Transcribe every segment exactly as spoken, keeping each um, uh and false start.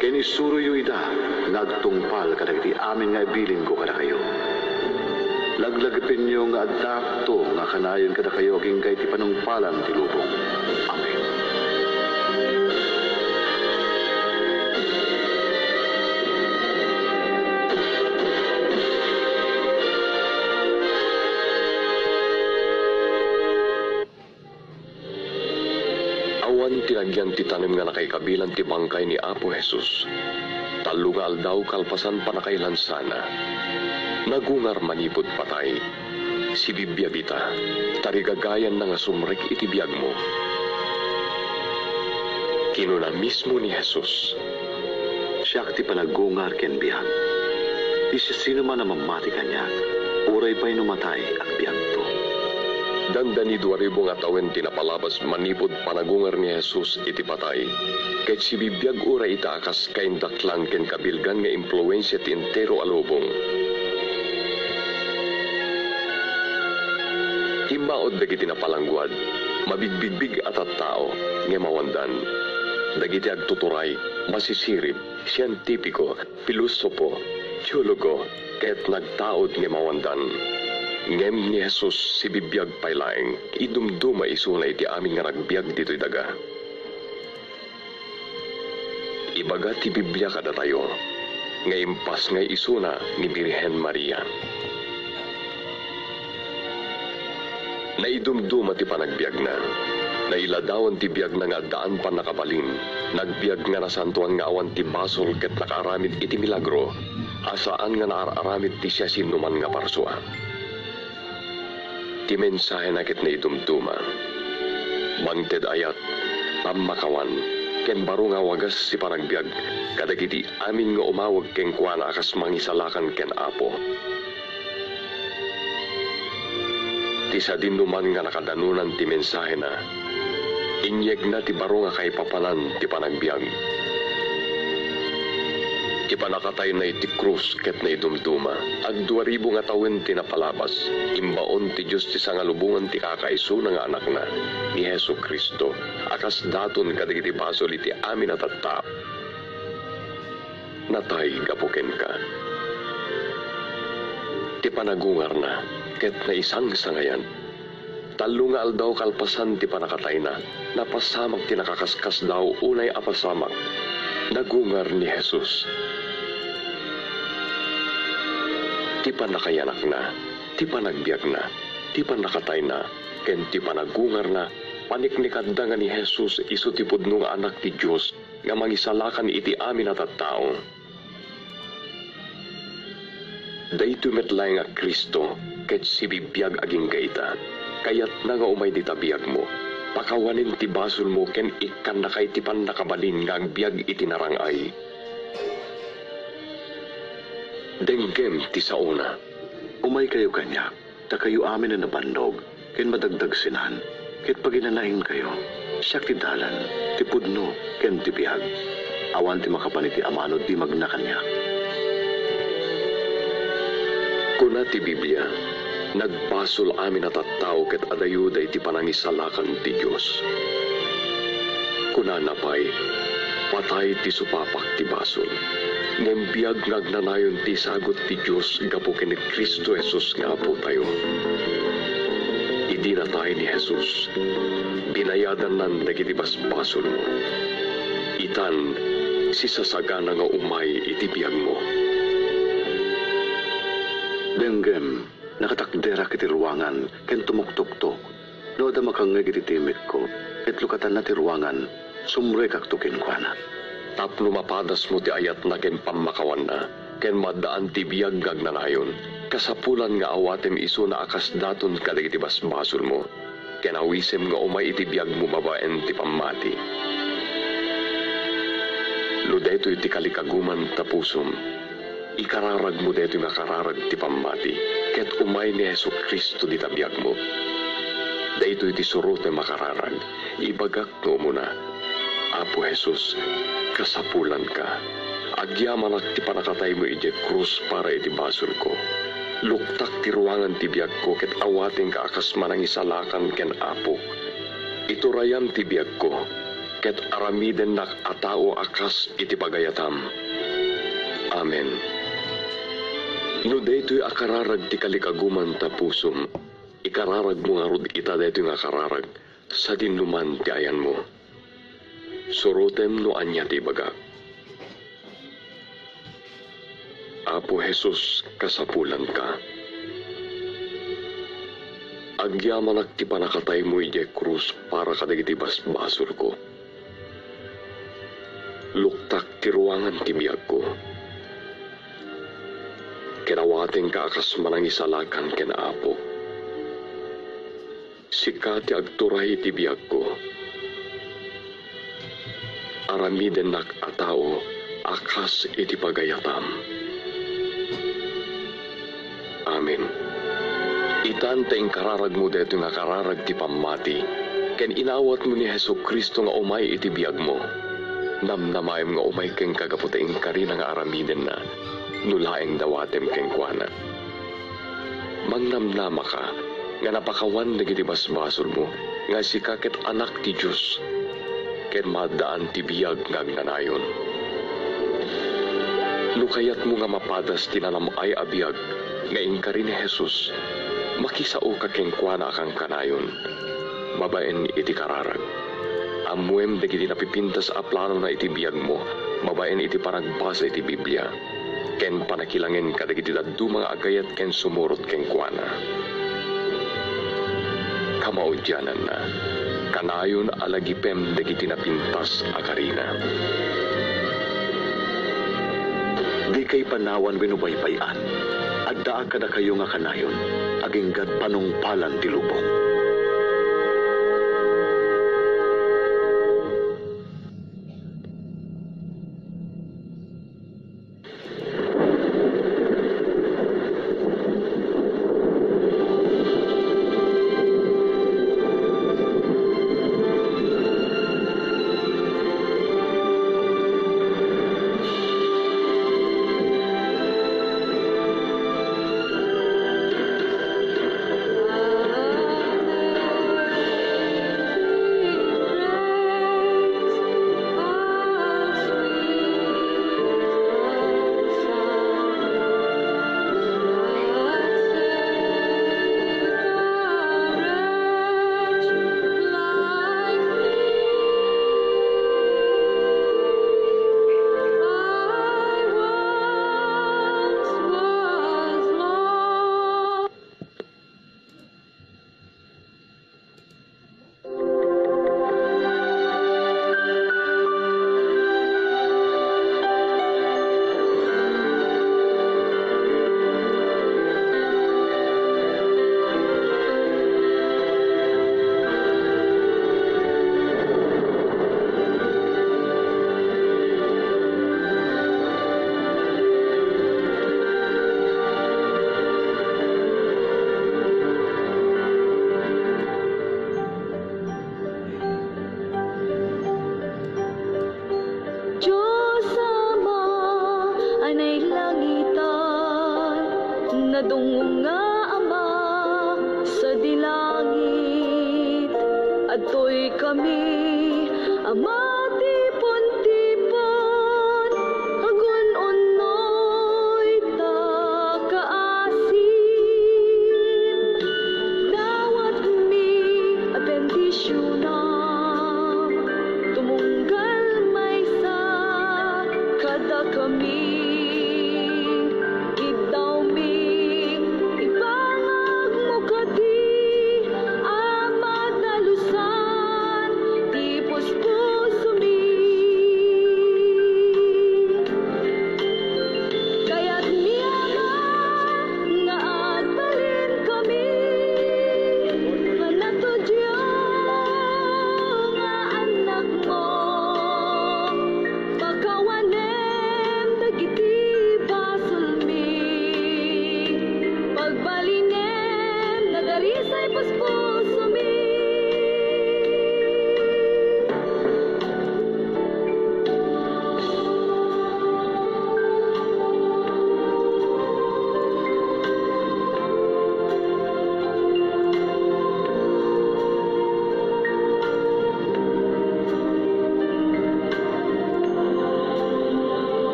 Ken isuroyo ida nga agtungpal kadagiti amin nga ibilinko kadakayo. Laglagipenyo nga addaakto nga kanayon kadakayo agingga iti panungpalan ti lubong. Amen. Awan ti nagyan ti tanem nga nakaikabilan ti bangkay ni Apo Jesus. Tallo nga aldaw kalpasan pannakailansana, nagungar manipud patay. Sibibiag ita, tarigagayanna nga sumrek iti biagmo. Kinuna mismo ni Jesus, "Siak ti panagungar ken biag. Ti siasinoman a mammati kaniak, uray pay no matay, agbiagto." Dandani dua ribu nga tawen ti napalabas manipud panagungar ni Jesus iti patay, ket sibibiag uray ita a kas kaindaklan ken kabilgan nga impluensia ti entero a lubong. Timmaud dagiti napalangguad, mabigbigbig a tattao, ngem awandan. Dagiti agtuturay, masisirib, sientipiko, pilosopo, teologo, ket nagtaud ngem awandan. Ngem ni Jesus sibibiag pay laeng, idumduma isuna iti amin nga nagbiag ditoy daga. Ibaga ti Biblia kadatayo nga impasngay isuna ni Birhen Maria. Naidumduma ti panagbiagna. Nailadawan ti biagna nga addaan pannakabalin. Nagbiag nga nasantoan nga awan ti basol ket nakaaramid iti milagro a saan nga naar-aramid ti siasinoman nga parsua. Ti mensahena ket naidumduma. Mangted ayat, pammakawan, ken baro nga wagas ti panagbiag kadagiti amin nga umawag kenkuana a kas mangisalakan ken Apo. Ti sadinoman nga nakadanunan ti mensahena, inyegna ti baro nga kaipapanan ti panagbiag. Ti pannakatayna iti krus ket naidumduma. Agdua ribu nga tawen ti napalabas, imbaon ti Dios ti sangalubongan ti kakaisuna nga Anakna, ni Jesu-Cristo, a kas daton kadagiti basol iti amin a tattao. Natay gapu kenka. Ti panagungarna ket naisangsangayan. Tallo nga aldaw kalpasan ti pannakatayna, napasamak ti nakaskasdaaw unay a pasamak. Nagungar ni Jesus. Ti pannakayanakna, ti panagbiagna, ti pannakatayna, ken ti panagungarna, paniknikadda nga ni Jesus isu ti pudno nga Anak ti Dios nga mangisalakan iti amin a tattao. Daytoy met laeng a Cristo ket sibibiag agingga ita. Kayatna nga umay dita biagmo. Pakawanen ti basolmo ken ikkannaka iti pannakabalin nga agbiag iti narang-ay. Denggem ti saona. Umaykayo kaniak. Dakayo amin a nabannog ken madagdagsenan, ket paginanaenkayo. Siak ti dalan, ti pudno, ken ti biag. Awan ti makapan iti Ama no di magna kaniak. Kuna ti Biblia, nagbasol amin a tattao ket adayoda iti panangisalakan ti Dios. Kunana pay, patay ti supapak ti basol, ngem biag nga agnanayon ti isagut ti Dios gapu ken ni Cristo Jesus nga Apotayo. Idi natay ni Jesus, binayadannan dagiti basbasolmo. Itan, sisasagana nga umay iti biagmo. Denggem, nakatakderak iti ruangan ken tumuktoktok. No adda makangngeg iti timekko, ket lukatanna ti ruangan, sumrekakto kenkuana. Tapno mapadasmo ti ayatna ken pammakawanna, ken maaddaan ti biag nga agnanayon, kasapulan nga awatem isuna a kas daton kadagiti basbasolmo, ken awisem nga umay iti biagmo babaen ti pammati. No daytoy ti kalikaguman ta pusom, ikararagmo daytoy nga kararag ti pammati, ket umay ni Jesu-Cristo dita biagmo. Daytoy ti surotem a kararag, ibagak nga umuna, Apo Jesus, kasapulanka. Agyamanak ti pannakataymo idiay krus para iti basolko. Luktak ti ruangan ti biagko ket awatenka a kas manangisalakan ken Apok. Iturayam ti biagko. ket aramidennak a tao a kas iti pagayatam. Amen. No daytoy a kararag ti kalikaguman ta pusom, ikararagmo ngarud ita daytoy nga kararag sadinoman ti ayanmo. Surotem no ania ti ibagak. Apo Jesus, kasapulanka. Agyamanak ti pannakataymo idiay krus para kadagiti basbasolko. Luktak ti ruangan ti biagko. Ket awatenka a kas manangisalakan ken Apo. Sika ti agturay iti biagko. Aramidennak a tao a kas iti pagayatam. Amen. Itan ta inkararagmo daytoy nga kararag ti pammati, ken inawatmo ni Jesu-Cristo nga umay iti biagmo. Namnamaem nga umay kenka gapu ta inkarina nga aramidenna, no laeng dawatem kenkuana. Mannamnamaka nga napakawan dagiti basbasolmo, nga sika ket Anak ti Dios, ket maaddaan ti biag nga agnanayon. No kayatmo nga mapadas ti nanam-ay a biag nga inkari ni Jesus, makisaoka kenkuana a kankanayon babaen iti kararag. Ammoem dagiti napipintas a planona iti biagmo babaen iti panagbasa iti Biblia ken panakilangen kadagiti dadduma nga agayat ken sumurot kenkuana. Kamaudiananna, kanayon a lagipem dagiti napintas a karina. Dikay panawan wenno baybay-an. Addaak kadakayo nga kanayon, aginggat panungpalan ti lubong. Dios Ama a nailangitan, nadungngong nga Ama sadi langit, adtoy kami a matipon-tipon, agun-unnoy ta kaasi. Dawatmi a bendisionam, tumunggal maysa kadakami. Iddawmi, ibangagmo kadi a madalusan ti puspusomi. Kayatmi, Ama, nga agbalin kami, nga natudyo nga annakmo, pakawanem dagiti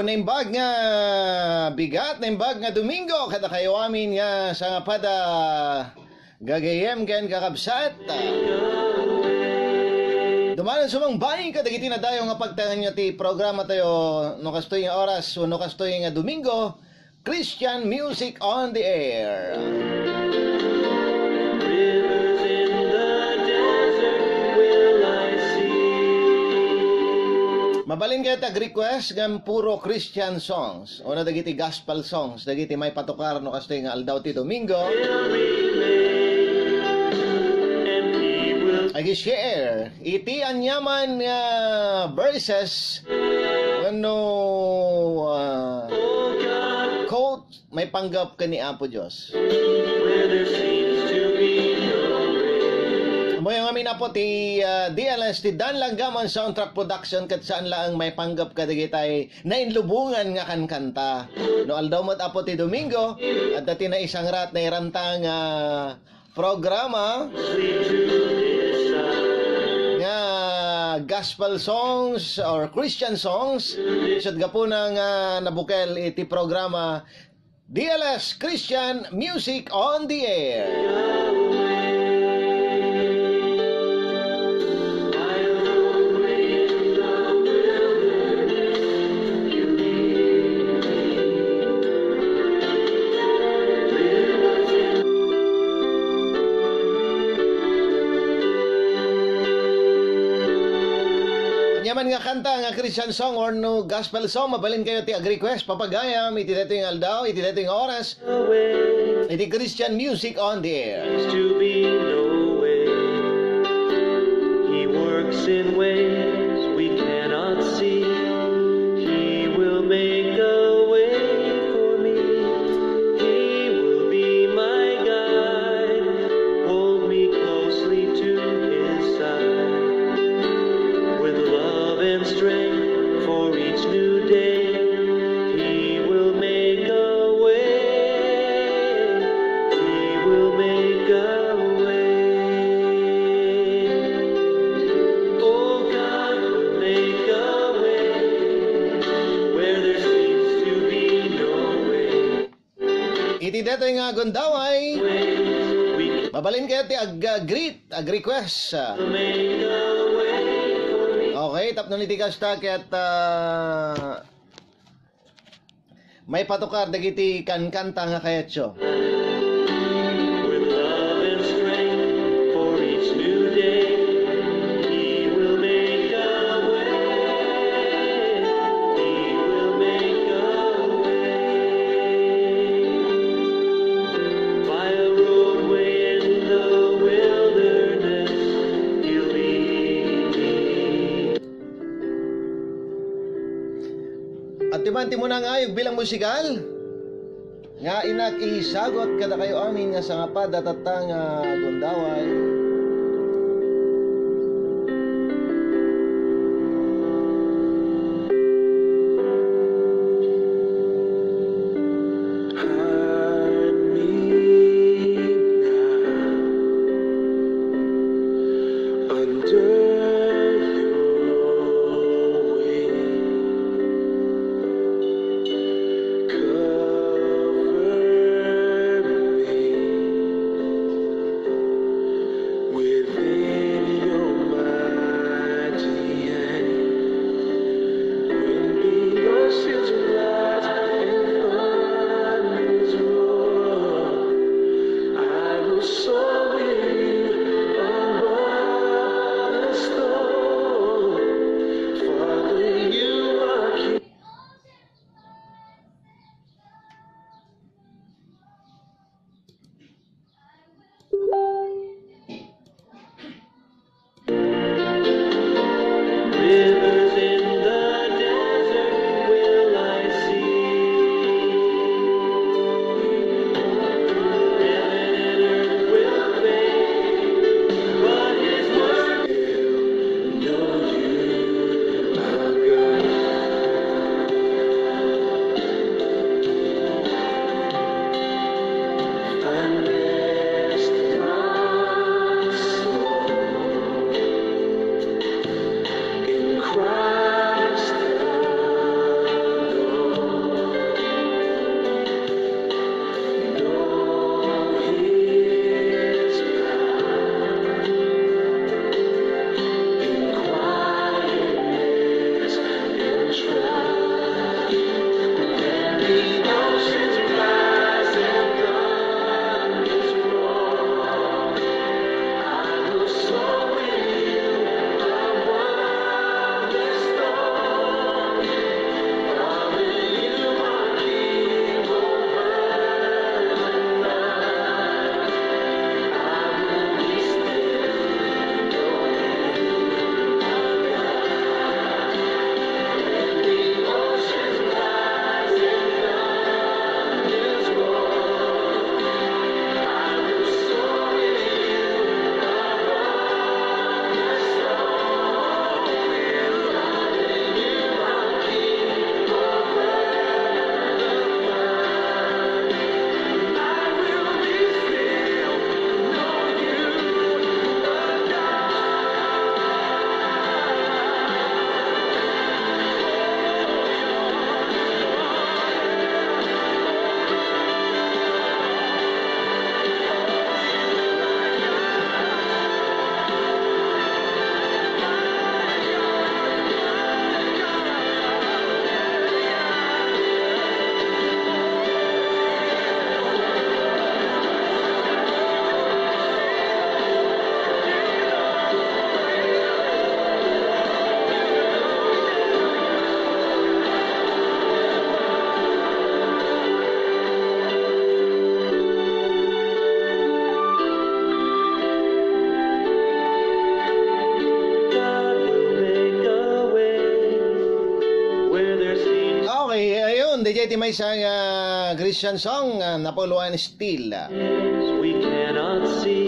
Naimbag nga bigat, naimbag nga Domingo, kadakayo amin nga sangapada gagayyem ken kakabsat. Dumanon sumangbaing kadagiti nadayo nga pagtaenganyo ti programa tayo no kastoy nga oras wenno kastoy nga Domingo, Christian Music on the Air. Rivers in the desert will I see. Mabalin kayo ti ag-request ngem puro Christian songs, wenno dagiti gospel songs, dagiti maipatukar no kastoy nga aldaw ti Domingo. Will remain, and he will Ag-share iti aniaman nga verses wenno, ah, quote maipanggep ken ni Apo Dios. Where there seems to be no way. Ammoyo ngamin, Apo, ti, ah, D L S ti Dan Langgaman Soundtrack Production ket saan laeng maipanggep kadagitay nainlubongan nga kankanta. No aldaw met, Apo, ti Domingo, adda ti naisangrat, nairanta nga programa nga gospel songs or Christian songs. Isut' gapuna nga nabukel iti programa D L S Christian Music on the Air. Aniaman nga kanta nga Christian song or no gospel song, mabalin kayo ti ag-request, papagayam, iti daytoy nga aldaw, iti daytoy nga oras, iti Christian Music on the Air. Seems to be no way. He works in ways we cannot see. He will make a way for me. He will be my guide. Hold me closely to his side. With love and strength for each new day, he will make a way. He will make a way. Oh, God will make a way where there seems to be no way. Iti daytoy nga gundaway, mabalin kayo ti ag-, ah, greet, ag-request, ah. Okay, tapno iti kasta ket, ah, maipatukar dagiti kankanta nga kayatyo. With love and strength for each new day, he will make a way. He will make a way. By a roadway in the wilderness, he'll lead me. At ti man ti munang ayog bilang musikal nga inak isagut kadakayo amin nga sangapada tatta nga gundaway. Hide me now under your wings. Cover me Isang, ah, Christian song, ah, napuluan still. We cannot see.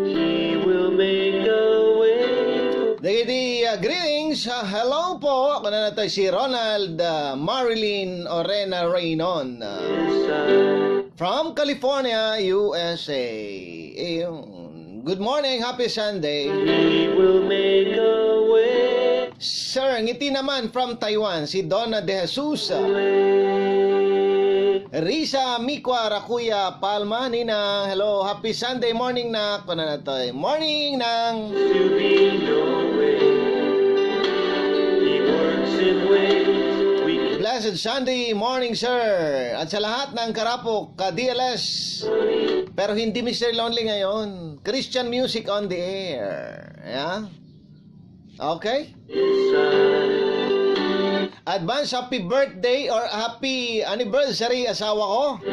He will make a way for Dagiti, ah, greetings, ah, hello po. Kuna na tayo si Ronald, ah, Marilyn Orena Raynon, ah, us side. From California, U S A. Ayun. Good morning, happy Sunday. He will make a way. Sir, ngiti naman from Taiwan, si Donna De Jesus. Risa Mikwa Rakuya Palma, Nina. Hello, happy Sunday morning, nak. Kuna na tayo. Morning, nang. To be no way. He works in ways we can Blessed Sunday morning, sir. At sa lahat ng karapok, ka D L S. Pero hindi Mister Lonely ngayon. Christian music on the air. Yeah? Okay? Advance happy birthday or happy anniversary, asawa ko.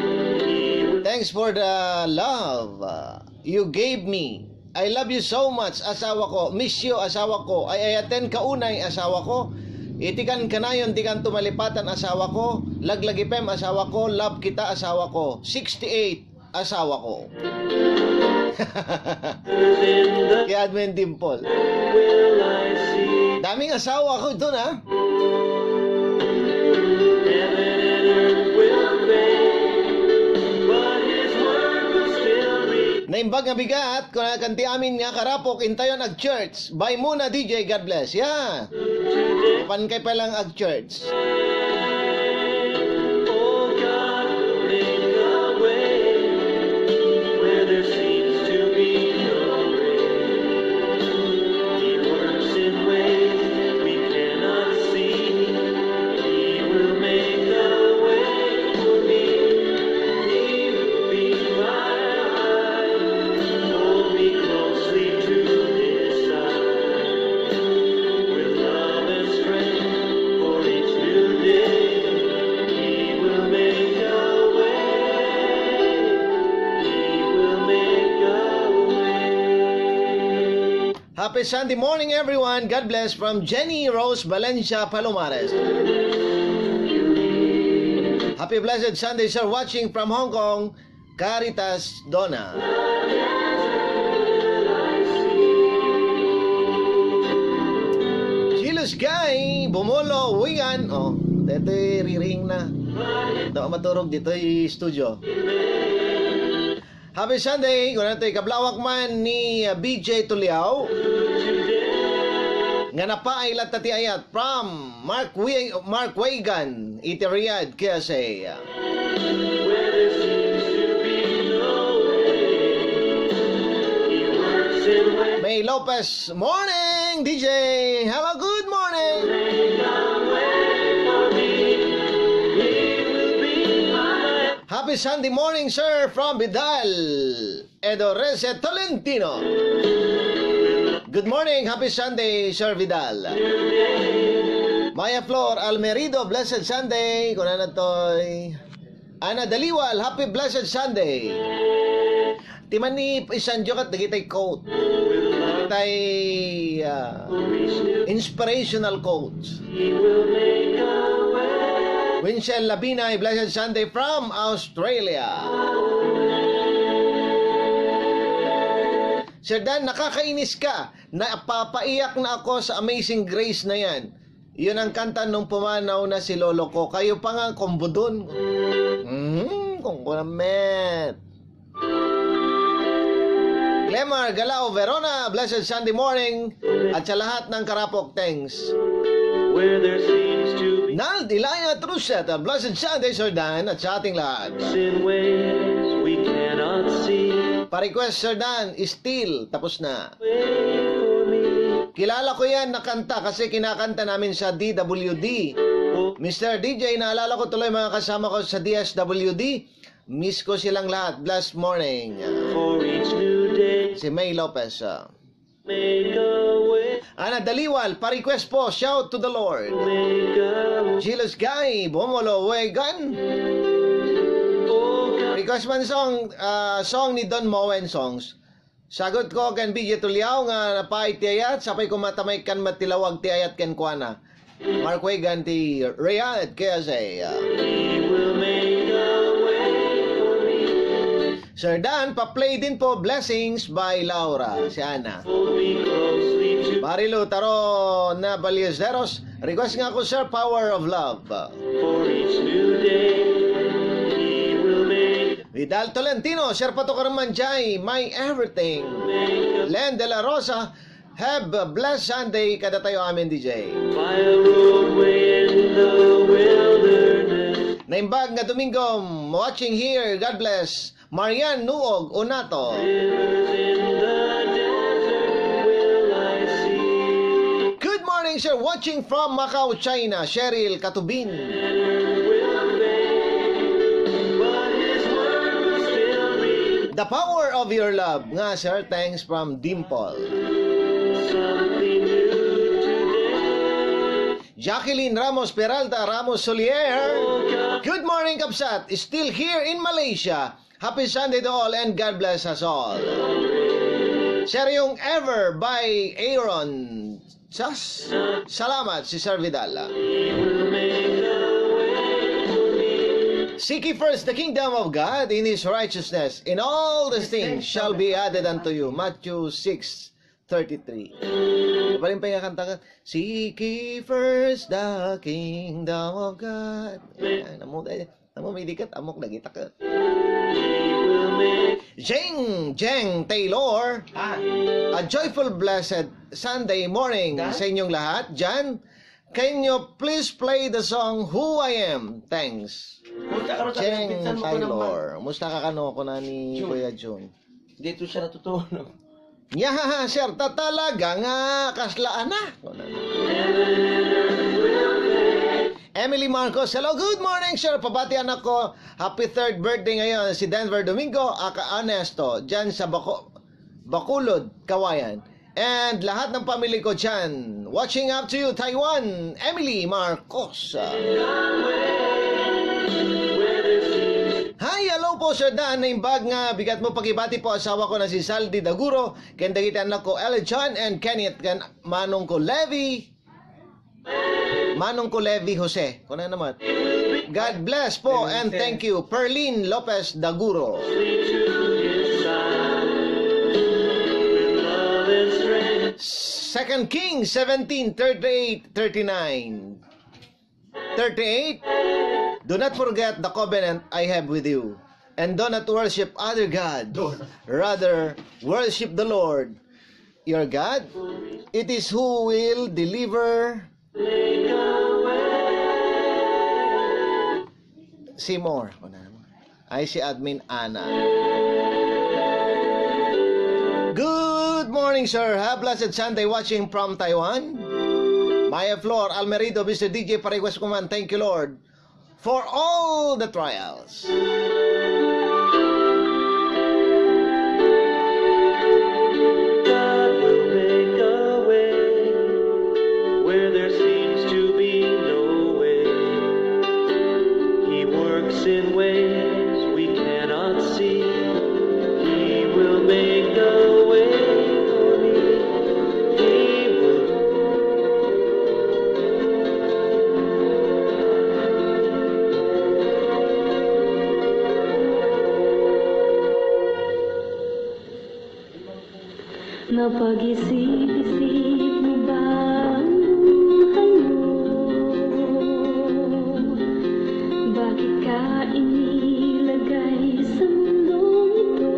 Thanks for the love, uh, you gave me. I love you so much, asawa ko. Miss you, asawa ko. Ay, ayaten ka unay, asawa ko. Iti kan kanayon, di kan tumalipatan, asawa ko. Laglagipem, asawa ko. Love kita, asawa ko. Sixty-eight, asawa ko. Kay Admin Dimple. Daming asawa ko ito na. Naimbag nga bigat, kuna kan ti amin nga karapok, intayon ag-church. Bye muna, D J. God bless. Yeah. Pankay pa lang ag-church. Oh, God will make a way where there seems to be no way. He works in ways we cannot see. He will make a way for me. He will be my light. Hold me closely to his side. With love and strength for each new day, he will make a way. He will make a way. Happy Sunday morning, everyone. God bless from Jenny Rose Valencia Palomares. Happy blessed Sunday, sir. Watching from Hong Kong, Caritas Dona. Chilus Guy, Bumolo, Wigan. Oh, detoy riring na. Daw maturog ditoy studio. Happy Sunday, kuna toy kablawak man ni, uh, B J Tuliao. Nga napaay latta ti ayat from Mark Wi-, Mark Wagan, iti Riyadh, K S A. May Lopez, morning, D J. Hello, good morning. Happy Sunday morning, sir, from Vidal. Edo Rece Tolentino. Good morning, happy Sunday, Sir Vidal. Maya Flor Almerido, blessed Sunday. Kuna na toy. Ana Daliwal, happy blessed Sunday. Ti mani isanjo kat dagitay quote. Tay, ah, inspirational quotes. Winsel Labinay, blessed Sunday from Australia. Sir Dan, nakakainis ka. Napapaiyak na ako sa Amazing Grace na yan. Yun ang kanta nung pumanaw na si lolo ko. Kayo pa nga, kumbudon. Hmm, kung kunamet. Glemar Galao Verona, blessed Sunday morning. At sa lahat ng karapok, thanks. Where there seems to be Nald Ilaya Truset, a blessed Sunday, Sir Dan, at sa ating lahat. In ways we cannot see. Pa-request, Sir Dan, Still, tapos na. Way for me. Kilala ko yan na kanta kasi kinakanta namin sa D W D. Oh. Mister D J, naalala ko tuloy mga kasama ko sa D S W D. Miss ko silang lahat. Blessed morning. For each new day. Si May Lopez, ah. Make a way. Ana Daliwal, pa-request po, Shout to the Lord. Make a way. Jilos Guy, Bomolo Wegan. Oh, God. Request man song, ah, song ni Don Moen songs. Sagot ko ken B J Tuliao nga napaay ti ayat, sapay ko matamay kan matilawag ti ayat kenkuana. Mark Wegan ti Riyadh, K S A. Sir Dan, pa-play din po Blessings by Laura, si Ana. Marilu Taro na Ballesteros, request nga ako, Sir, Power of Love. For each new day, He will make. Vidal Tolentino, Sir, patukar man jay, My Everything. Len de la Rosa, have a blessed Sunday kadatayo amin, D J. By a roadway in the wilderness. Naimbag nga Domingo, watching here. God bless. Marian Nuog Unato. Rivers in the desert will I see. Good morning, sir. Watching from Macau, China. Cheryl Katubin. Will fade, but His word will still remain. The power of your love. Nga, sir, thanks from Dimple. Something new today. Jacqueline Ramos Peralta Ramos Solier. Good morning, Kabsat. Still here in Malaysia. Happy Sunday to all and God bless us all. Seryong Ever by Aaron Sas. Salamat, si Sir Vidal. Seek ye first the kingdom of God in His righteousness, and all these things shall be added unto you. Matthew six thirty-three. Mabalin pa nga kanta ka, "Seek ye first the kingdom of God." Ayan, amo, eh, amo, may dikat, amok, nagita ka. Jeng, Jeng Taylor, a joyful blessed Sunday morning sa inyong lahat. Jan, can you please play the song Who I Am? Thanks. Jeng Taylor. Musta ka kano, kuna ni Kuya Jun? Dito siya natutulog. Nya, sir, ta talaga nga kasla anak. Emily Marcos, hello, good morning, sir. Pabati anak ko, happy third birthday ngayon, si Denver Domingo, aka Ernesto, dyan sa Baco-, Bacolod, Cauayan. And lahat ng pamilya ko dyan. Watching up to you, Taiwan, Emily Marcos. Hi, hello po, Sir Dan. Naimbag nga bigat mo pakibati po asawa ko na si Saldi Daguro, ken dagiti anak ko, Ella John and Kenneth, ken manong ko, Levi. Manong ko, Levi Jose. Kuna naman. God bless po and thank you, Perlin Lopez Daguro. Second Kings seventeen, thirty-eight, thirty-nine. Thirty-eight, do not forget the covenant I have with you, and do not worship other gods. Rather, worship the Lord your God. It is who will deliver. See more. Ay, si Admin Ana. Good morning, sir. Have blessed Sunday watching from Taiwan. Maya Flor Almerido, Mister D J, pa-request ko man. Thank you, Lord, for all the trials. God will make a way where there seems to be no way. He works in ways we cannot see. He will make a way for me. He will. Napag-isip-isip mo ba ang buhay mo? Bakit ka inilagay sa mundong ito?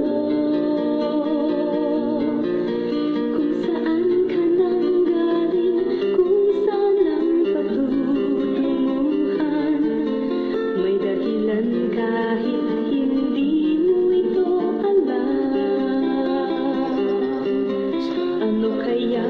Kung saan ka nanggaling, kung saan ang patutunguhan, may dahilan kahit hindi mo ito alam. Ano kaya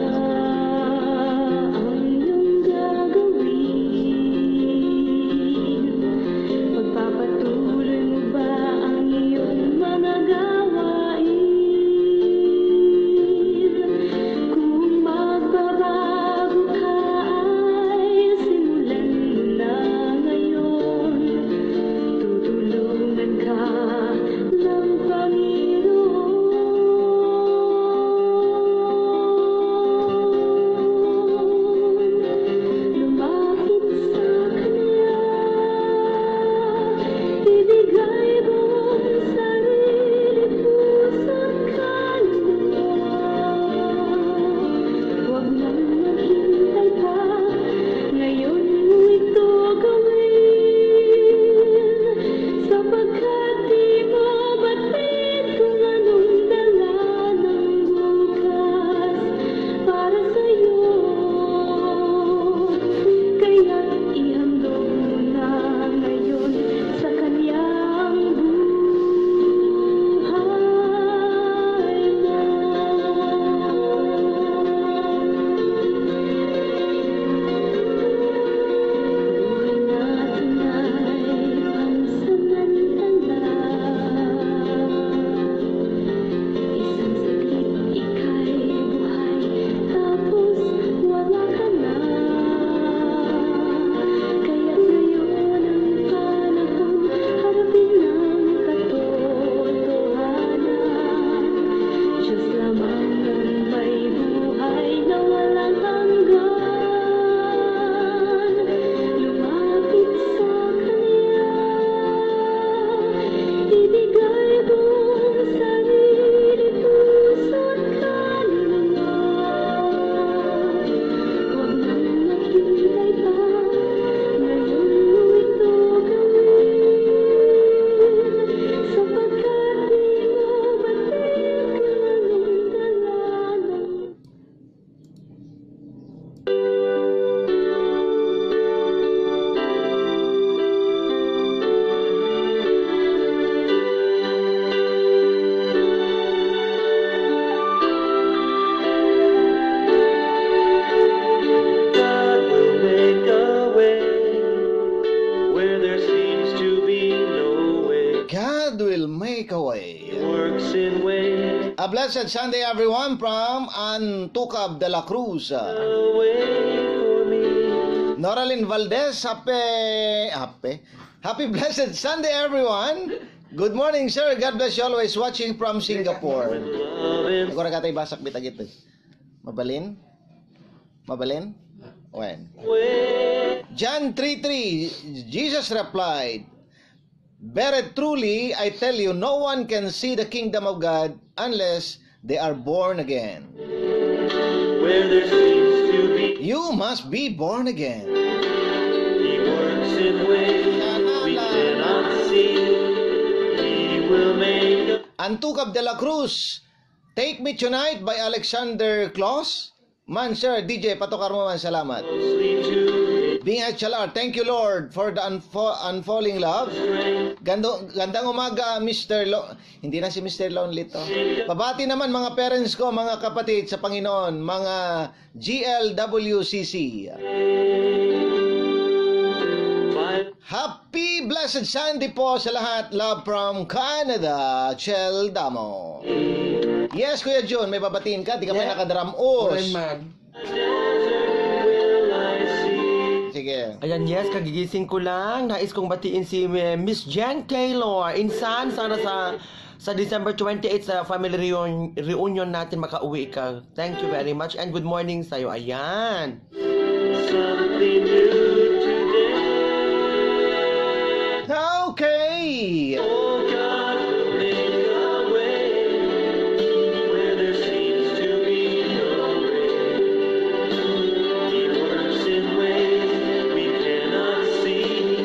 Blessed Sunday, everyone, from Antukab de la Cruz. Noralyn Valdez, happy, happy, happy blessed Sunday, everyone. Good morning, sir. God bless you. Always watching from Singapore. Agora katay basak bitagit. Mabalin? Mabalin? When? John three three, Jesus replied, "Very truly, I tell you, no one can see the kingdom of God unless they are born again." Where there seems to be, you must be born again. He works in ways we cannot see. He will make a Antukab de la Cruz, "Take Me Tonight" by Alexander Claus. Man, sir, D J, patukar mo man, salamat. Bing H L R, thank you, Lord, for the unfo-, unfalling love. Gando-, gandang umaga, Mister Lo-, hindi na si Mister Lonely to. Pabati naman, mga parents ko, mga kapatid sa Panginoon, mga G L W C C. Happy blessed Sunday po sa lahat. Love from Canada, Chel Damo. Yes, Kuya Jun, may babatiin ka? Di ka pa Yeah. nakadaram-os. Oray man. Sige. Ayan, yes, kagigising ko lang. Nais kong batiin si, eh, Miss Jen Taylor. Insan, sana sa, sa December twenty-eight sa family reun-, reunion natin, makauwi ka. Thank you very much and good morning sa'yo. Ayan. Something new today. Okay. Oh, God will make a way where there seems to be no way. He works in ways we cannot see.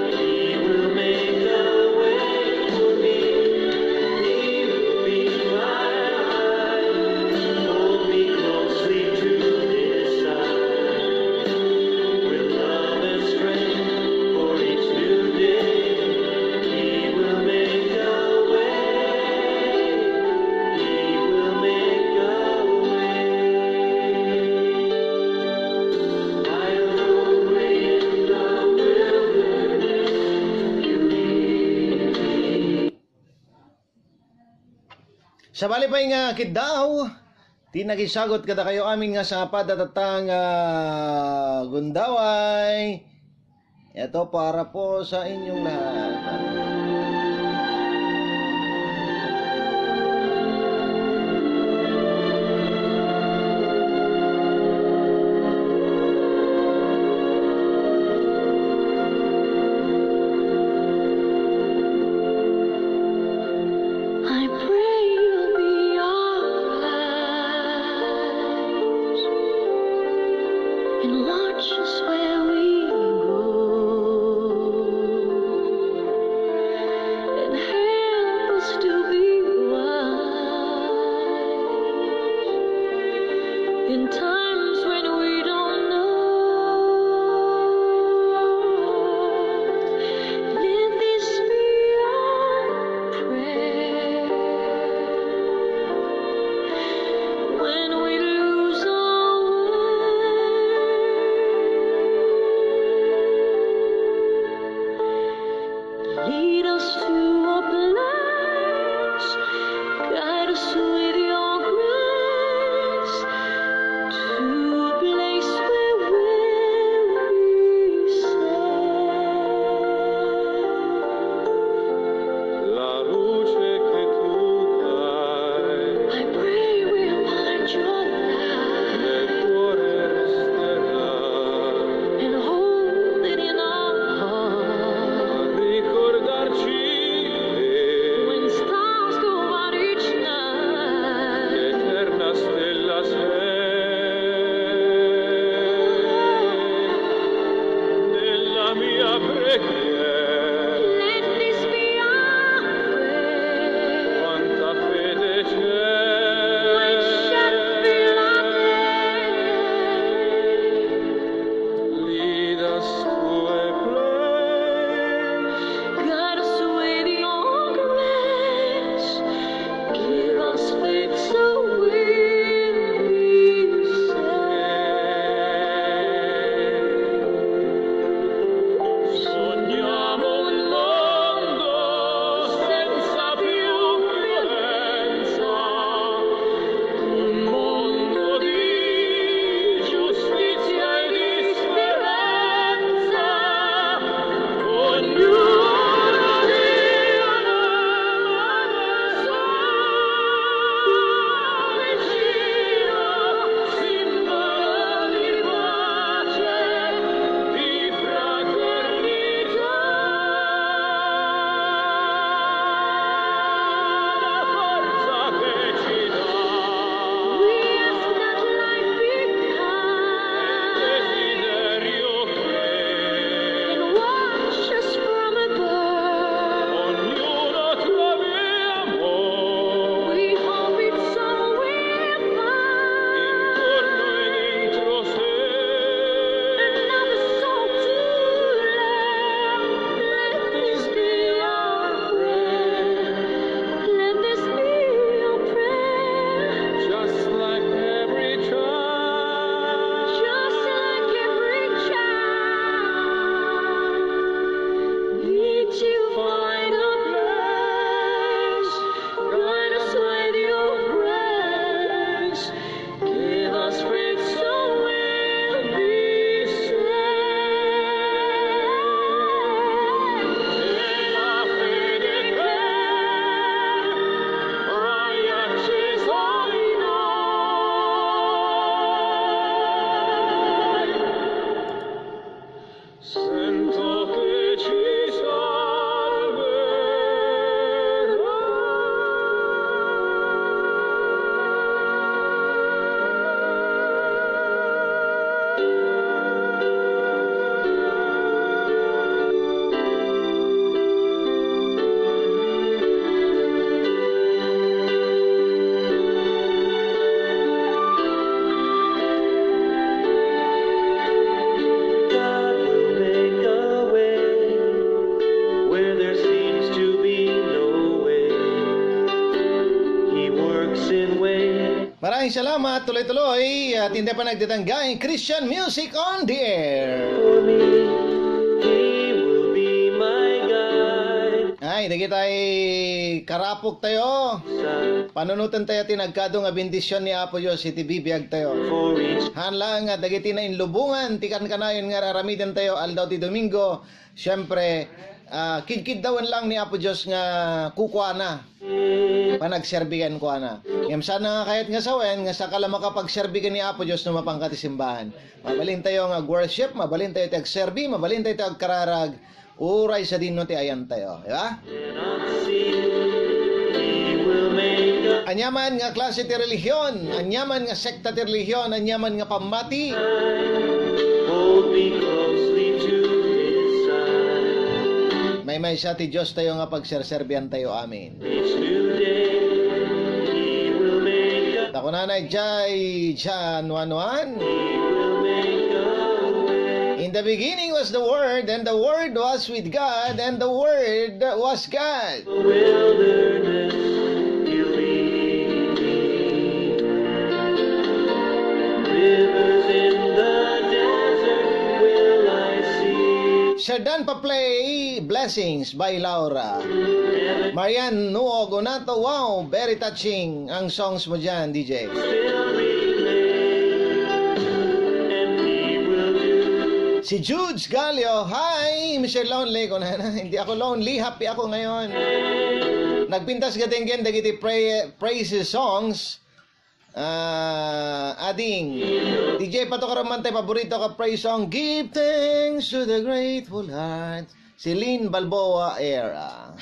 He will make a way for me. He will be my eyes. Hold me closely to his side. With love and strength for each new day, he will make a way. He will make a way. I'll go in the wilderness, you lead me. Sabali pay nga kiddaw, ti nagisagut kadakayo amin nga sangapad a tatang, ah, gundaway. Ito para po sa inyong lahat. I pray you'll be our eyes and watch us where we go, and help us to be wise in times when we don't know. Let this be our prayer when we lose our way. Lead us to a place, guide us with your grace to Ay, salamat. Tuloy-tuloy. At hindi pa nagtatanggal. Christian music on the air. For me, He will be my guide. Ay, dagitay karapok tayo. Sa Panunoten tayo ti nagkado nga bendisyon ni Apo Dios iti bibiag tayo. For each Haan lang nga dagiti nainlubongan ti kankanayon nga aramiden tayo aldaw ti Domingo, siempre, ah, kidkiddawen lang ni Apo Dios nga kukuana. Panagserbi kenkuana. Ngem saan nga kayat nga sawen, nga saka la makapagserbi ken ni Apo Dios no mapanka ti simbahan. Mabalin tayo nga ag-worship, mabalin tayo ti agserbi, mabalin tayo ti agkararag, uray sadino ti ayan tayo, di ba? Aniaman nga klase ti relihiyon, aniaman nga sekta ti relihiyon, aniaman nga pammati, Hold me closely to His side. Maymaysa ti Dios tayo nga pagserserbian tayo. Amen. Each new day, He will make a Ta kunana idiay John one one, He will make a way. In the beginning was the Word, and the Word was with God, and the Word was God. Wilderness, you lead me. Rivers in the desert will I see. Sir Dan Paplay, Blessings by Laura. Marian Nuo Gonato, wow, very touching ang songs mo dyan, D J. Still remain, and He will do. Si Judes Galio, hi, Mister Lonely, kunana, hindi ako lonely, happy ako ngayon. Nagpintas gatenggen dagiti pray-, praise songs. Ah, ading. D J, patukar man tay paborito ka praise song. Give thanks to the grateful heart. Celine Balboa era.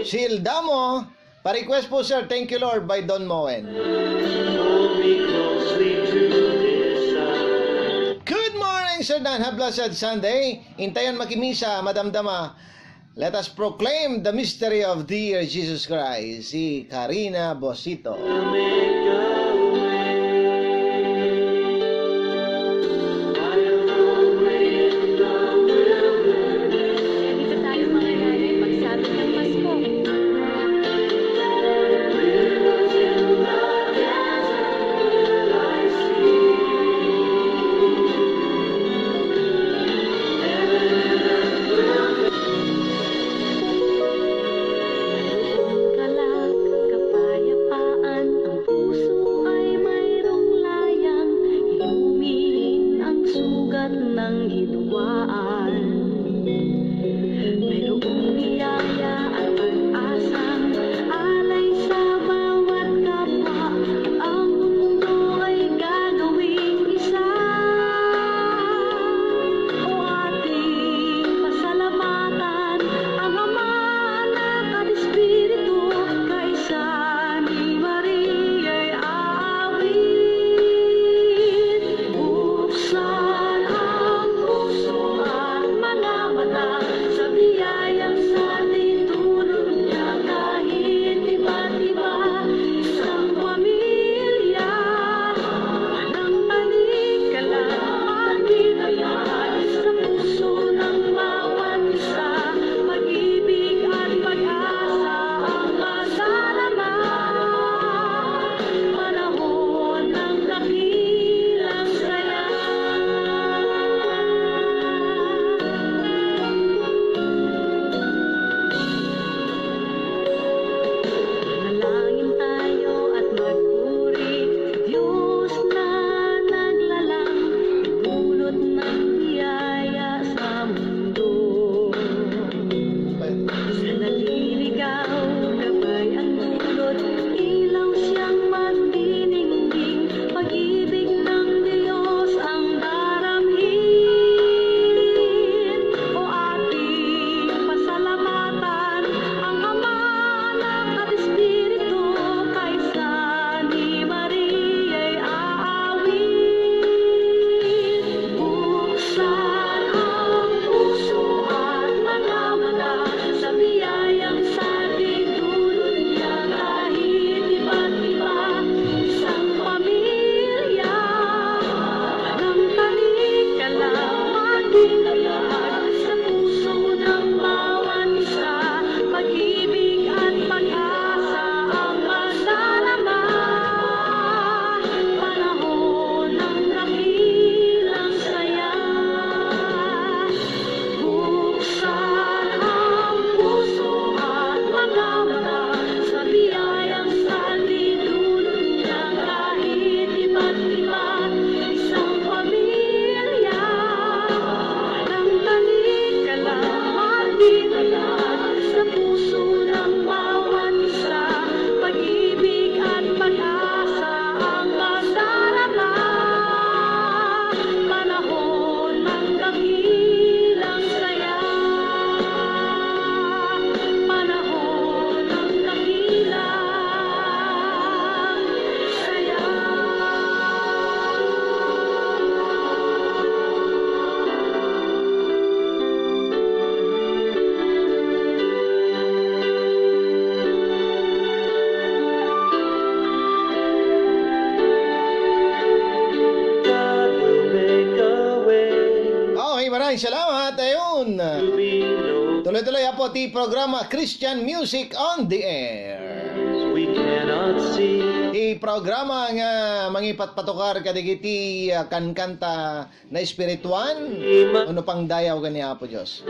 Sheila Damo, pa-request po, sir, Thank You Lord by Don Moen. Hold me closely to His side. Good morning, Sir Dan. Have blessed Sunday. Intayon makimisa, madamdama. Let us proclaim the mystery of dear Jesus Christ. Si Karina Bosito. Dito tayo, mga nanay, magsabit ng Pasko. Kalak, kapayapaan ang puso. Salamat, ayun. Tuloy-tuloy po ti programa Christian Music on the Air. We cannot see. Ti programa nga mangipatpatukar kadagiti, ah, kankanta na espirituan, wenno pangdayaw ken ni Apo Dios.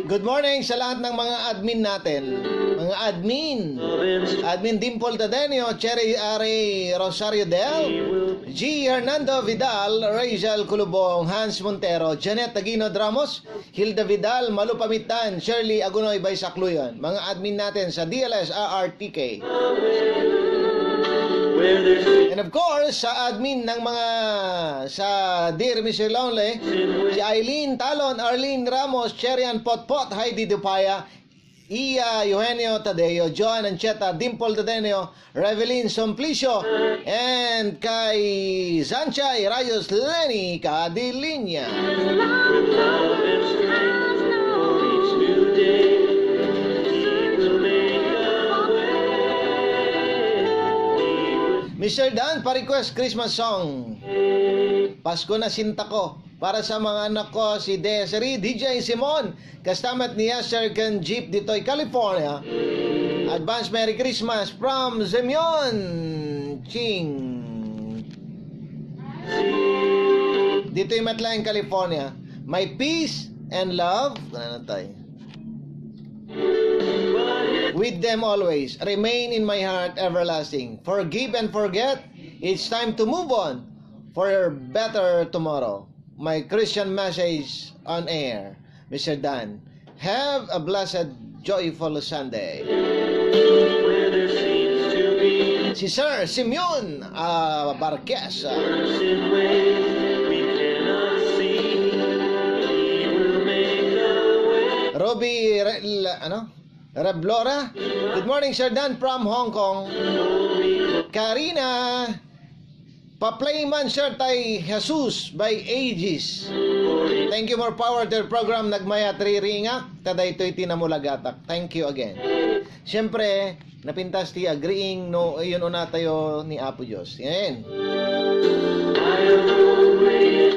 Good morning sa lahat ng mga admin natin. Mga admin. Admin Dimple Tadenio, Cherry Are Rosario Del, G Hernando Vidal, Rachel Culubong, Hans Montero, Janet Aguinod Ramos, Hilda Vidal, Malu Pamitan, Shirley Agunoy Baysakluyan. Mga admin natin sa D L S R R T K. And of course, sa admin ng mga, sa Dear Mister Lonely, si Eileen Talon, Arlene Ramos, Cherian Potpot, Heidi Dupaya, Iya Eugenio Tadeo, Joan Ancheta, Dimple Tadeo, Revelyn Somplicio, and kay Zanchay Rayos, Lenny Cadilinya. Mister Dan, pa-request Christmas song. Pasko na sinta ko. Para sa mga anak ko, si Desiree, D J Simon, kasta met ni Yasser ken Jeep ditoy California. Advance Merry Christmas from Simeon Ching. Ditoy met laeng California. My peace and love. Ano tayo? With them always. Remain in my heart everlasting. Forgive and forget. It's time to move on for a better tomorrow. My Christian message on air, Mister Dan. Have a blessed, joyful Sunday. Si Sir Simeon, ah, Barquez, ah. Ruby Re-, la-, ano? Reblora. Good morning, Sir Dan from Hong Kong. Karina. Pa-play man, sir, tay Jesus by Aegis. Thank you, more power to your program. Nagmayat riringak, ta daytoy ti namulagatak. Thank you again. Siyempre, napintas ti agreeing no, yun una tayo ni Apo Dios. Yan.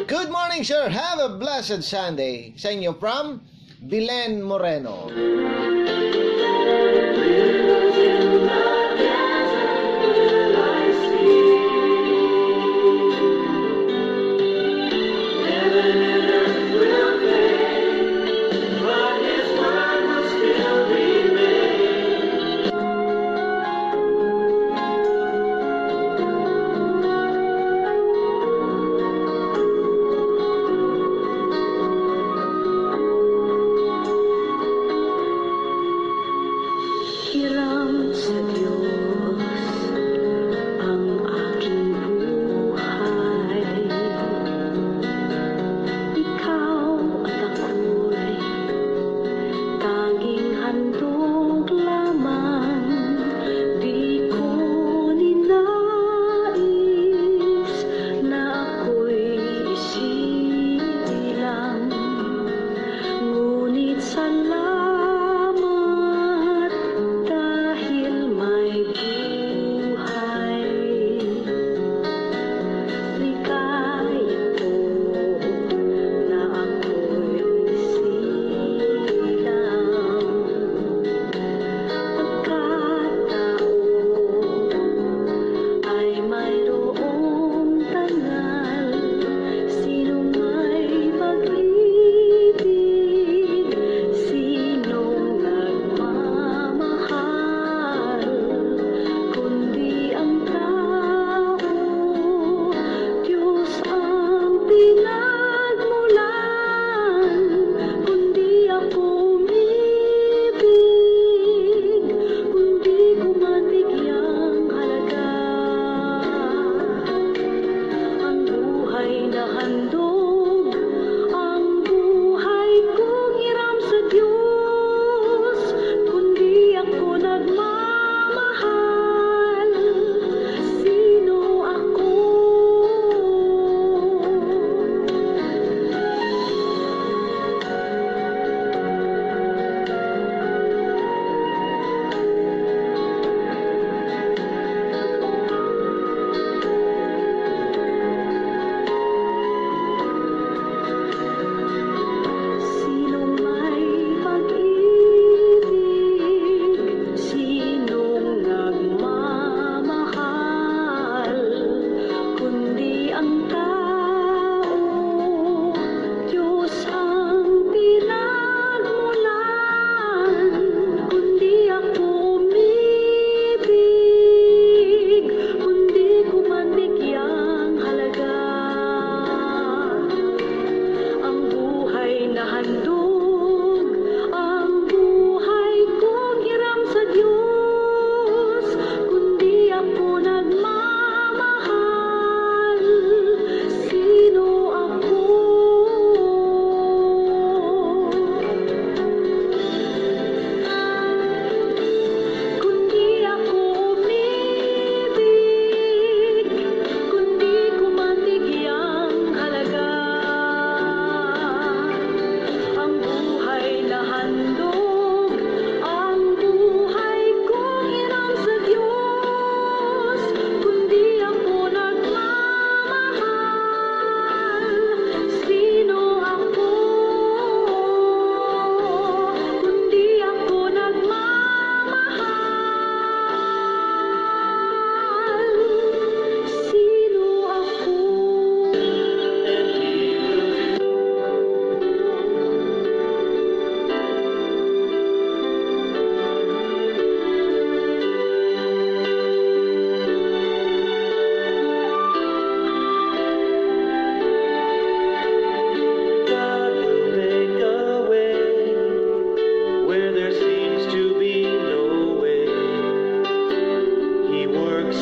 Good morning, sir. Have a blessed Sunday. Sa inyo from Belen Moreno.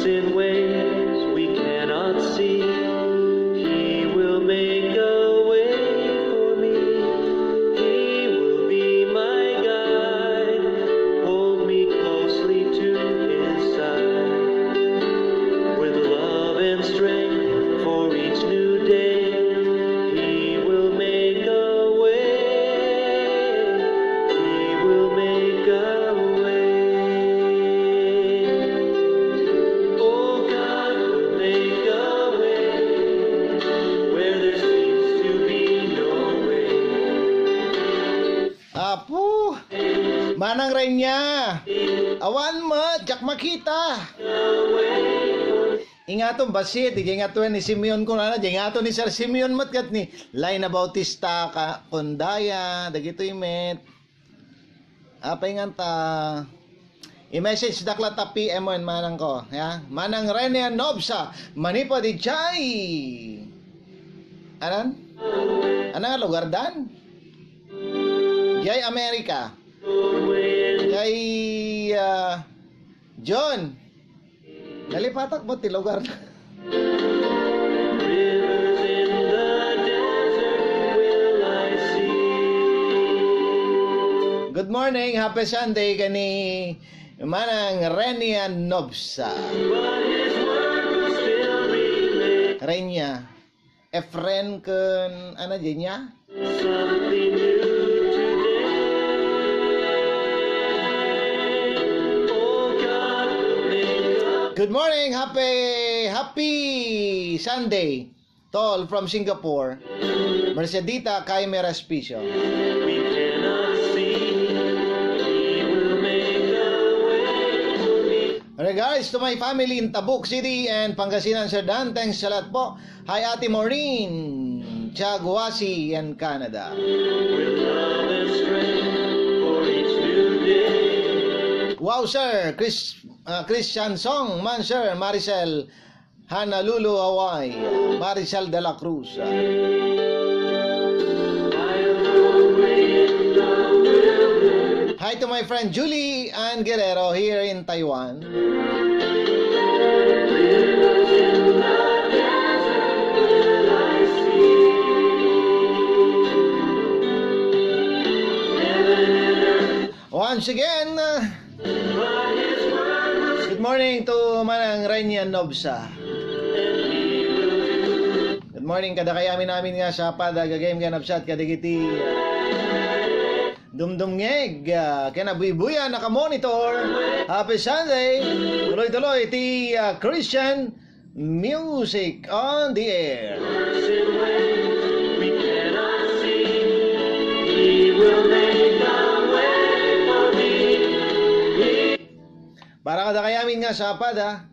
In ways we cannot see. He will make a way for me. He will be my guide. Hold me closely to his side. With love and strength for each new day, he will make a way. He will make a way. Oh, God will make a way where there seems to be no way. Apo! Manang Renya! Awan met, diak makita! Ingaton, bassit, di ingaton ni Simeon kunana, di ingaton ni Sir Simeon met ket ni Laina Bautista ka, Kondaya, dagitoy met. Apay nganta, i-message dak la ta P M mo en manang ko, ya? Manang Renia Nobsa, manipud idiay. Anan? Anang lugar dan? Jay America. Jay, ah, John. Nalipatak mo ti lugar. Rivers in the desert will I see. Good morning, happy Sunday kani Manang Renia Nobsa. But his word will still remain. Renia. Efren ken, ano, Jenya? Something new today. Oh, God will make a Good morning, happy, happy Sunday to all from Singapore. Mercedita Caime Respicio. We cannot see. He will make a way for me. Regards to my family in Tabuk City and Pangasinan, Sir Dan. Thanks a lot po. Hi, Ate Maureen, Chaguasi, and Canada. With love and strength for each new day. Wow, sir. Chris, uh, Christian Song man, sir. Maricel, Honolulu, Hawaii. Maricel de la Cruz. Hi to my friend Julie Ann Guerrero here in Taiwan. Once again, uh, good morning to Manang Renia Nobsa. Good morning, kadakayo amin nga sa pada, gagayem nga nabsat, kadagiti, uh, dumdumngeg, ah, ken abuybuyan a nakamonitor. Happy Sunday! Tuloy-tuloy ti, ah, Christian music on the air. Para kadakayo amin nga sa pada,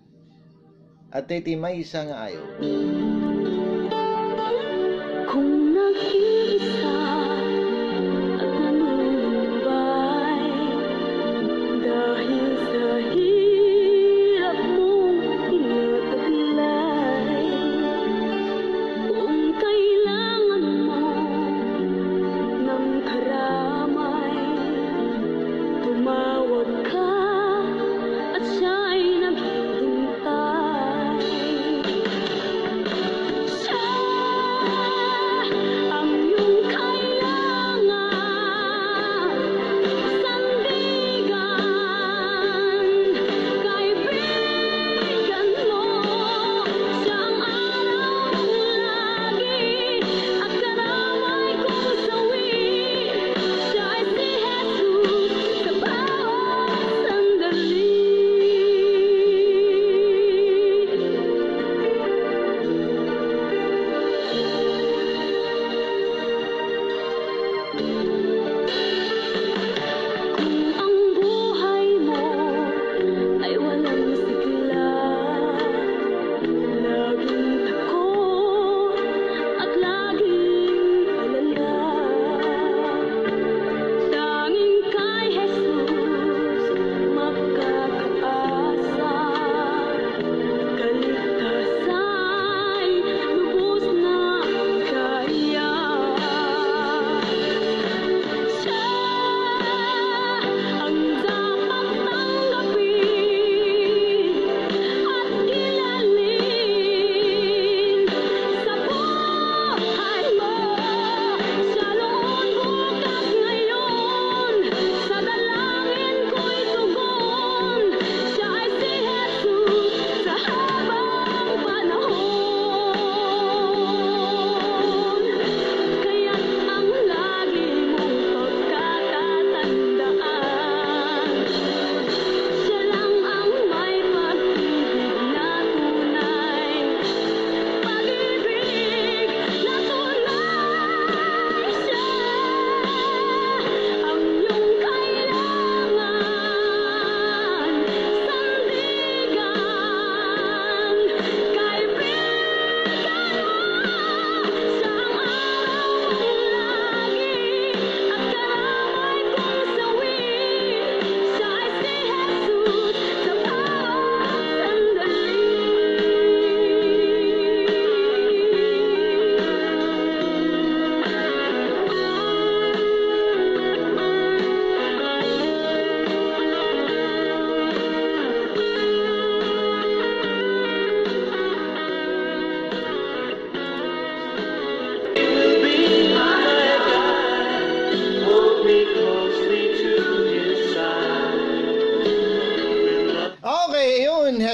Adtoy ti maysa nga ayo. Kung nag-iisa at nanunubay dahil sa hirap mong tinataglay, kung kailangan mo ng karamay, tumawag ka at siya'y naghihintay.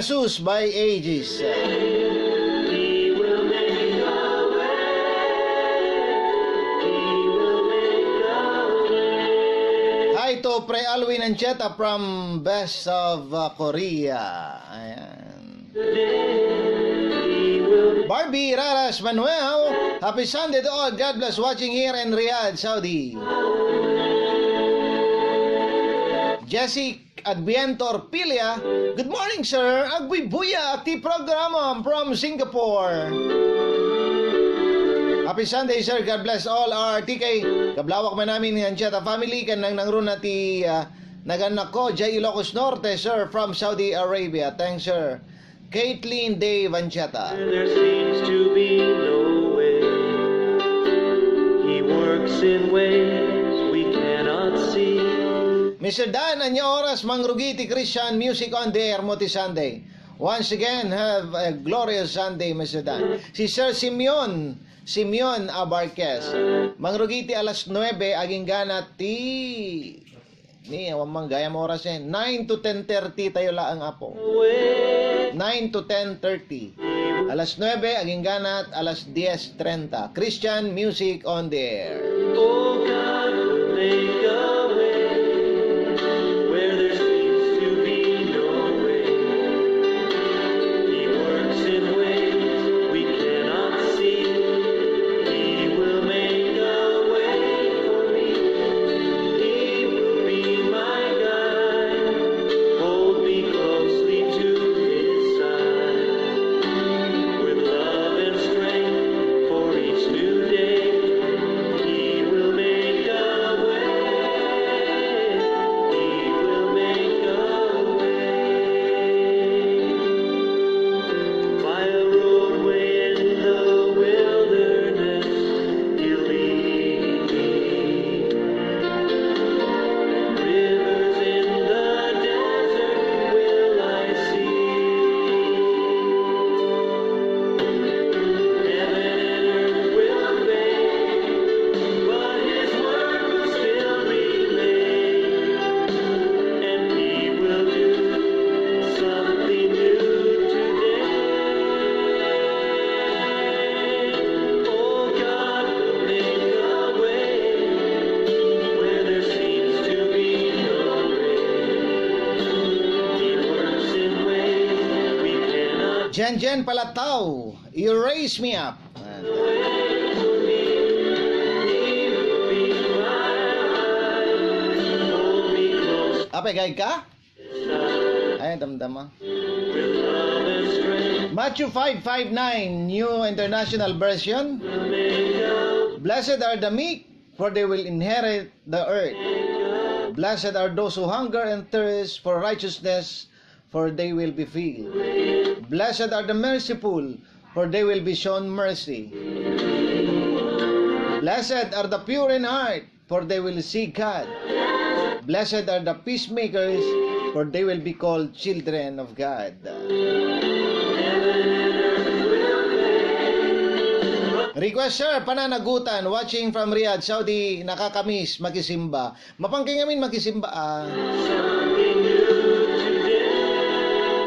Jesus by Aegis. Hi to Pre Alwin Ancheta from Best of, uh, Korea. Ayan. Barbie Raras Manuel, happy Sunday to all. God bless, watching here in Riyadh, Saudi. Jessica Adviento Orpilia, "Good morning, sir. Agbuybuya ti programa from Singapore." Happy Sunday, sir. God bless all our T K. Kablawak man namin nga Ancheta family, ken nangnangruna ti, ah, nagannak ko, Jay Ilocos Norte, sir, from Saudi Arabia. Thanks, sir. Caitlin Dave Ancheta. There seems to be no way. He works in ways we cannot see. Mister Dan, ania oras mangrugi ti Christian Music on the Air mo ti Sunday? Once again, have a glorious Sunday, Mister Dan. Si Sir Simeon, Simeon Abarquez. Mangrugi ti alas nuebe, aginggana ti Ni, awan man gayam oras, eh. Nine to ten thirty tayo laang, Apo. Nine to ten thirty. Alas nuebe, aginggana, alas dies trenta. Christian music on the air. Oh, God will make a way where there seems to be no way. He works in ways we cannot see. He will make a way for me. He will be my guide. Hold me closely to his side. With love and strength for each new day, he will make a way. He will make a way. By a roadway in the wilderness, he'll lead me. Rivers in the desert will I see. Heaven and earth will fade, but his word will still remain. And he will do something new today. Oh, God will make a way where there seems to be no way. He works in ways we cannot Jen Jen Palatao, "You Raise Me Up." Apay, gaig ka? Ay, damdama. Matthew five five nine, New International Version. "Blessed are the meek, for they will inherit the earth. Blessed are those who hunger and thirst for righteousness, for they will be filled. Blessed are the merciful, for they will be shown mercy. Blessed are the pure in heart, for they will see God. Blessed are the peacemakers, for they will be called children of God." Request, sir, pananagutan, watching from Riyadh, Saudi, nakakamiss makisimba. Mapan kay ngamin makisimba, ah.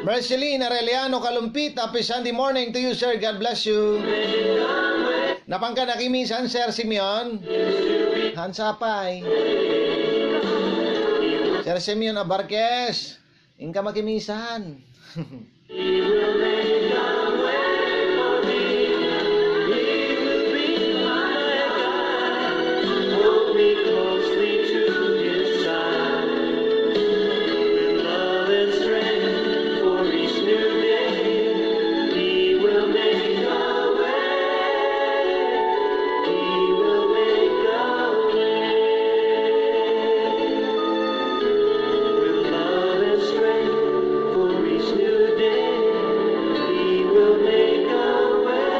Marceline Arellano Kalumpit, happy Sunday morning to you, sir. God bless you. Napan ka nakimisan, Sir Simeon? Hansapay. Sir Simeon Abarquez, inka makimisan. He will make a way for me. He will be my guide. Hold me closely to his side. With love and strength for each new day, he will make a way. He will make a way. With love and strength for each new day, he will make a way.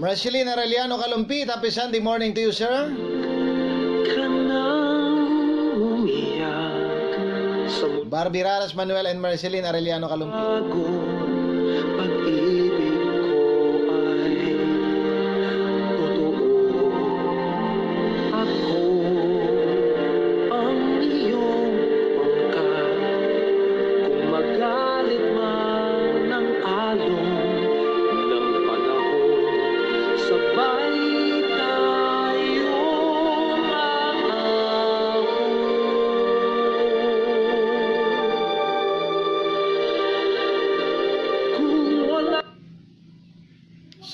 Marceline Arellano Kalumpit, happy Sunday morning to you, sir. Barbie Raras Manuel and Marceline Arellano Kalumpit. Pag-ibig ko ay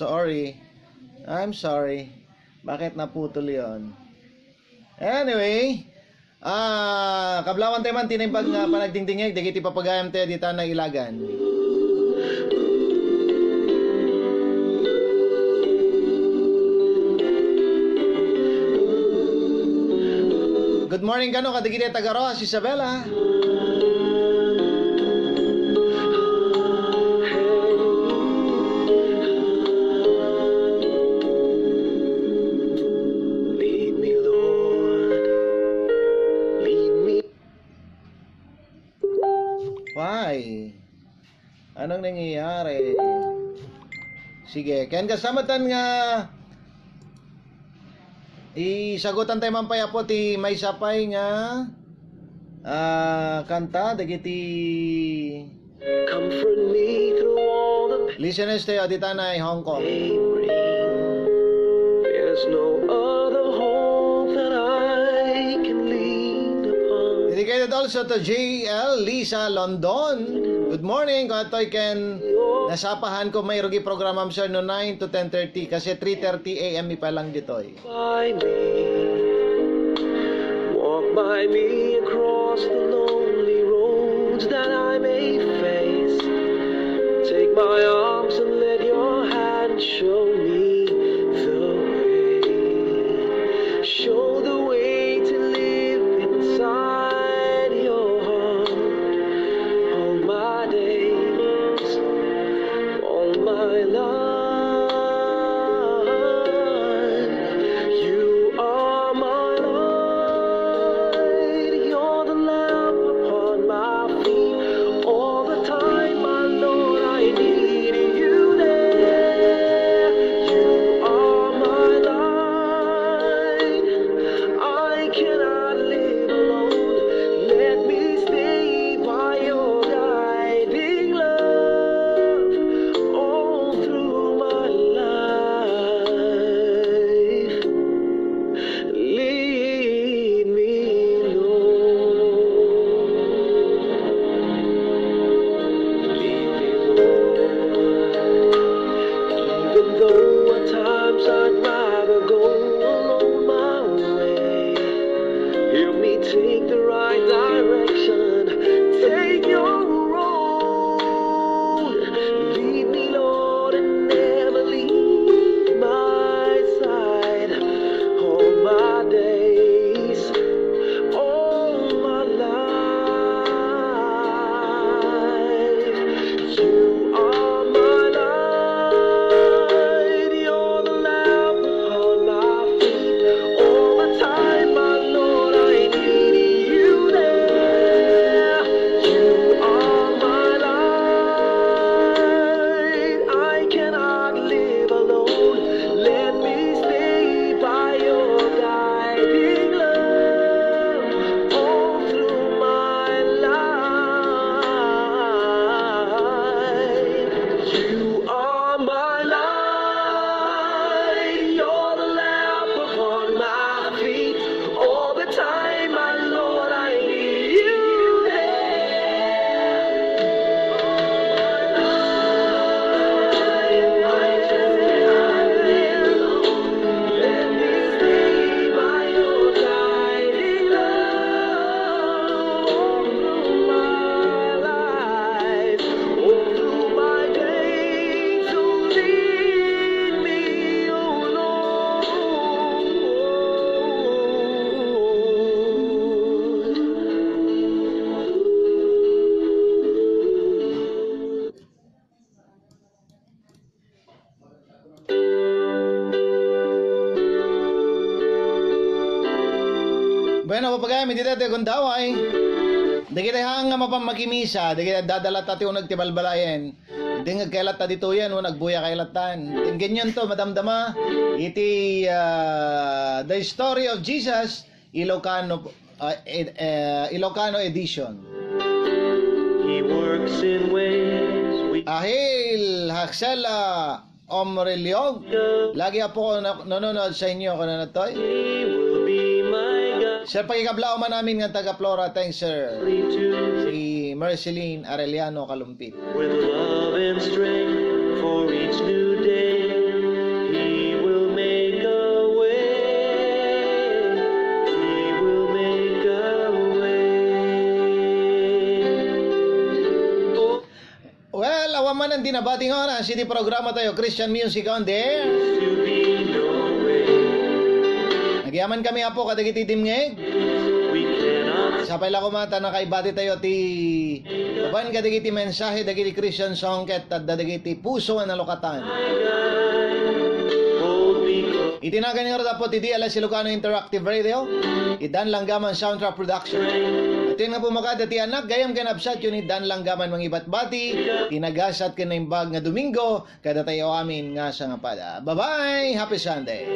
Sorry. I'm sorry. Bakit naputol yon? Anyway, ah, kablawan tayo man ti naimbag nga panagdingdingeg dagiti papagayam tayo dita nailagan. Good morning kano kadagiti taga Roxas, Isabela. Lead me, Lord. Lead me. Why? Anong nangyayari? Sige, ken kastamatan nga isagutan tayo man pay, Apo, ti maysa pay nga, ah, kanta dagiti Comfort me through all the pain. Listeners tayo, dita na ay Hong Kong. There's no other hope that I can lean upon. Dedicated also to J L Lisa London. Good morning, Katoy Ken. Nasapahan ko may rugi programam, sir, no nine to ten thirty kasi three thirty A M mi pa lang ditoy. By me. Walk by me across the lonely roads that I may face. Take my arms and let your hand show me the way. Show the way to live inside your heart. All my days, all my life, you are my light. You're the lamp upon my feet. All the time, my Lord, I need you there. You are my light. I cannot live alone. Let me stay by your guiding love all through my life. Lead me, Lord. Lead me, Lord. Even though at times I'd rather go alone my way, help me take the right direction. Take your road. Lead me, Lord, and never leave my side. All my days, all my life, you are my light. You're the lamp upon my feet. All the time, my Lord, I need you there. You are my light. I cannot live alone. Let me stay by your guiding love all through my life. You are my light. You're the lamp upon my feet. All the time, my Lord, I need you there. Let me stay by your guiding love all through my life. All through my days, so lead me, O Lord. Bueno, papagayam, iti daytoy gundaway. Dagiti haan nga mapan makimisa, dagiti dadala ta ti uneg ti balbalayen. Dingngeg kay latta ditoyen, o nagbuya kay lattan. Inggenyon to, madamdama. Iti, ah, The Story of Jesus, Ilocano, ah, ed-, eh, Ilocano edition. He works in ways we Ahil, Haksela, Omriliog. Lagi apok na-, nanonood sa inyo, kano natoy? He will be my God. Sir, pakikablaw man amin nga taga Flora. Thanks, sir. Si Marceline Arellano Kalumpit. With love and strength for each new day. Nabati nga oras iti programa tayo, Christian Music on the Air. Nagyaman kami, Apo, kadagiti dimngeg. Sapay la koma ta nakaibati tayo ti uban kadagiti mensahe dagiti Christian song ket adda dagiti puso a nalukatan. Iti nagan nga Apo ti D L S Ilocano Interactive Radio, ti Dan Langgaman Soundtrack Production. Iti nga pumakada ti anak, gayam ken absat yun ni Dan Langgaman mangibatbati, ti nagasat ken naimbag nga Domingo, kadatayo amin nga sangapada. Bye-bye! Happy Sunday!